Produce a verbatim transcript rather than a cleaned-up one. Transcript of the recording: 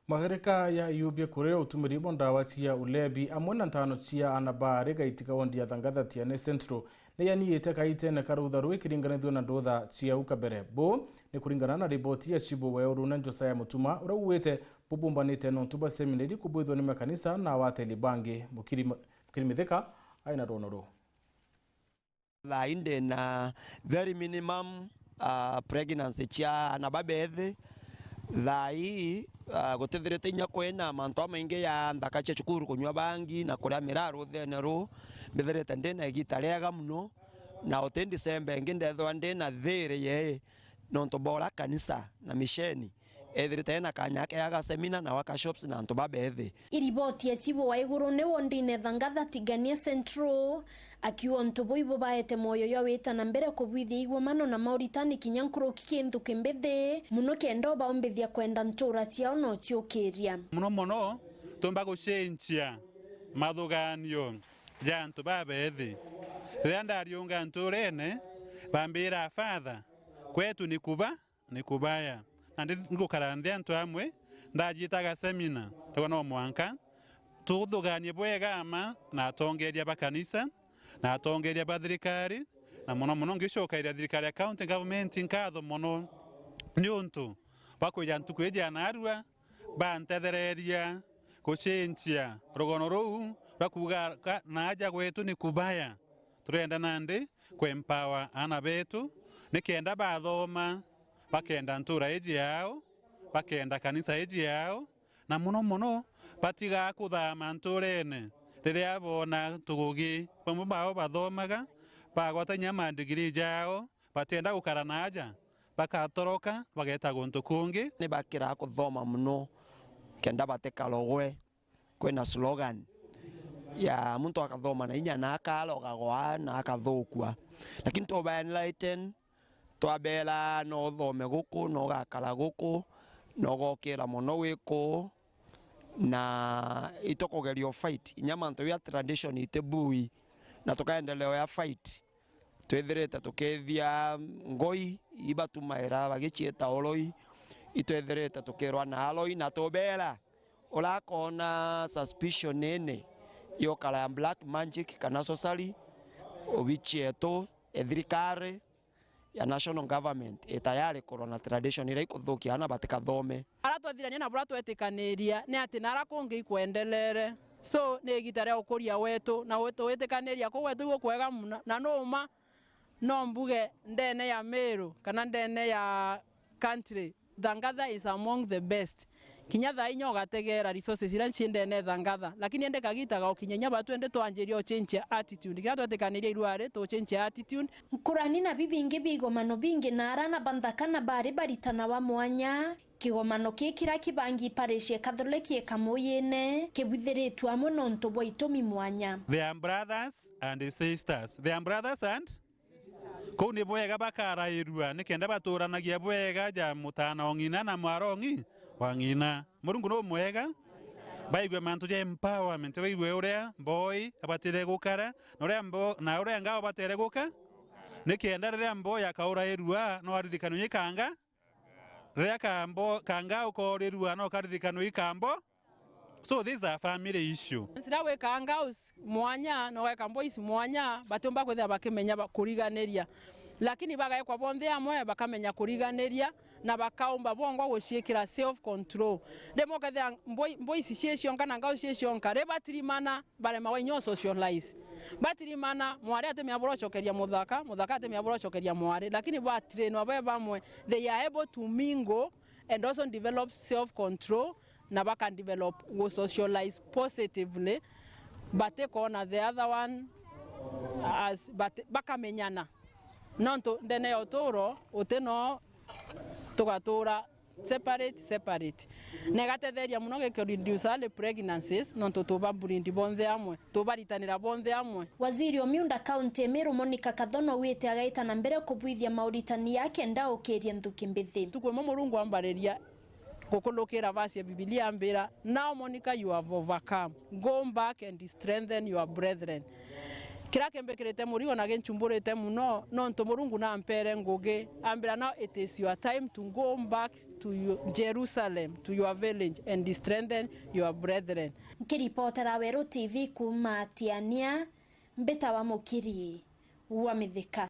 Magereka ya iubia kuria utumiri bwa ndawa cia ulebi amwe na ntano cia ana baari gaiti ka wondi ya Thangatha Tiani Central ni yaniite kaitene ka rutha ruu ikiringanithua na ndutha cia u kabere. Buu ni kuringana na riboti ya Cibu wa Iguru na Josiah Mutuma, uria uuite bubumbanite nontu bwa seminari kubwithwa ni makanisa na awateli bangi. Mukiri, Mukiri Mithika aina rwono ruu. Thaa ii ndi na very minimum, ah, pregnancy cia ana babethi. Thaa ii, ah, gutithirite inya kwina mantu jamaingi ja nthaka cia cukuru, kunyua bangi na kuria miraa ruthene ruu. Mbithirite ndi na igita riega mono, na uti December ingi ndethirwa ndi na thiiri yei, nontu bwa uria kanisa na misheni ethirite ena kanya keega ga semina na workshops na antu babethi. Iriboti ya Cibu wa Iguru ni wondine Thangatha Tigania Central, akiuga untu buu ibubaete mwoyo jwa wita na mbere kubwithia igomano na mauritani kinya nkuruki ki nthuki mbithi, mono kenda ubaumbithia kwenda ntura ciao na uciukiria. Mono mono, tumba gucenjia mathuganio ja antu babethi. Riria ndariunga nturene, bambira, "Father, kwetu ni kuba ni kubaya." Nandi ngukara nthi antu amwe, ndajiitaga semina, ndauga no mwanka tuthuganie bwega mma na atongeria ba kanisa, na atongeria ba thirikari, na mono mono ngicokeria thirikari ya county government nkatho mono niuntu bwa kwija ntuku iji ya naarua, bantethereria gucenjia rugono ruu rwa kuuga ka-, naaja gwetu ni kubaya. Turenda nandi ku empower aana betu, nikenda bathoma, bakenda ntura iji yao, bakenda kanisa iji yao, na mono mono batigaa kuthama nturene riria boona tugugi. Bamwe bao bathomaga, bagwata inya ma degree jao, batienda gukara naaja, bakatoroka, bageeta guntu kungi. Ni bakiraa kuthoma mono, kenda batikarogwe. Kwina slogan ya muntu akathoma na inya na akarogagwa na akathukua. Lakini twaba enlighten, twabera no uthome guku, no ugakara guku, no ugokira mono wi kuu, na itukugeria u fight inya mantu ya tradition itibui, na tukaendelea ya fight. Twithirite tukithia ngoi ibatumaira bagiciita uroi, itwithirite tukirwa na aroi na tubera, uria akoona suspicion nini yukara ya black magic kana sorcery, obici yetu ya thirikari ya national government i tayari kurwa na tradition iria ikuthukia aana batikathome. Aria twathirania na buria twetikaniria ni ati nara kungi ikwendelere. So, ni igita ria ukuria wetu, na gwitu gwitikaniria kuu gwetu igukwega mono, na numa no mbuge ndene ya Meru kana ndene ya country, Thangatha is among the best. Kinya thaa inya ugategera resources iria nci ndene Thangatha, lakini indi kagita gaukinya inya batu indi twanjiria uchenchia attitude. Kinya twetikaniria iruari tuchenchia attitude. Nkurani na bibingi bia igomano bingi na arana ba nthaka na bari baritana wa mwanya, kigomano kii kiria kibangi parish ya Catholic ya Kamuyine kibwithiritue amwe nontu bwa itumi mwanya. They are brothers and sisters. They are brothers and kuu ni bwega bakarairua nikenda baturanagia bwega ja mutaana o ng'ina na mwara o ng'i-, wa ng'ina. Murungu nu mwega, baigue mantu ja empowerment, baigue uria mboi abatire gukara, na uria mbo-, na uria ngao batere guka, nikenda riria mboi akaurairua no aririkanwe ikanga, riria kambo, kanga ukoorirua no karirikanwe ikambo. So this is a family issue. Nsira wikanga us-, mwanya, na ugeka mboys mwanya, batiumba kwithira bakimenya ba-, kuriganiria. Lakini bagaekwa bonthe amwe, bakamenya kuriganiria, na bakaumba bongwa guciikira self control. Rimwe ukethira mboi-, mboys cie cionka na ngao cie cionka, ri batirimana, baremawa inya u socialize. Batirimana, mwari atimenya buria ucokeria muthaka, muthaka atimenya buria ucokeria mwari, lakini batrainwa be bamwe, they are able to mingle and also develop self control, na baka develop gu socialize positively, batikona the other one as, but bakamenyana. Nontu ndene ya uturo, uti no tugatura separate, separate. Na igatetheria mono giki reduce early pregnancies, nontu tuba breed bonthe amwe, tubaritanira bonthe amwe. Waziri o miunda kaunti ya Meru Monica Kathono wite agaita na mbere kubwithia mauritani ya kenda ukiria nthuki mbithi. Ntuku imwe Murungu ambariria gukulukira verse ya Bibilia ambira, "Now Monica, you have overcome. Go back and strengthen your brethren." Kiria kimbikirite murigo na gincumburite muno, nontu Murungu nampere ngugi, ambira, "Now it is your time to go back to your Jerusalem, to your village, and strengthen your brethren." Nkiripotera Weru T V kuuma Tiania, mbitawa Mukiri wa Mithika.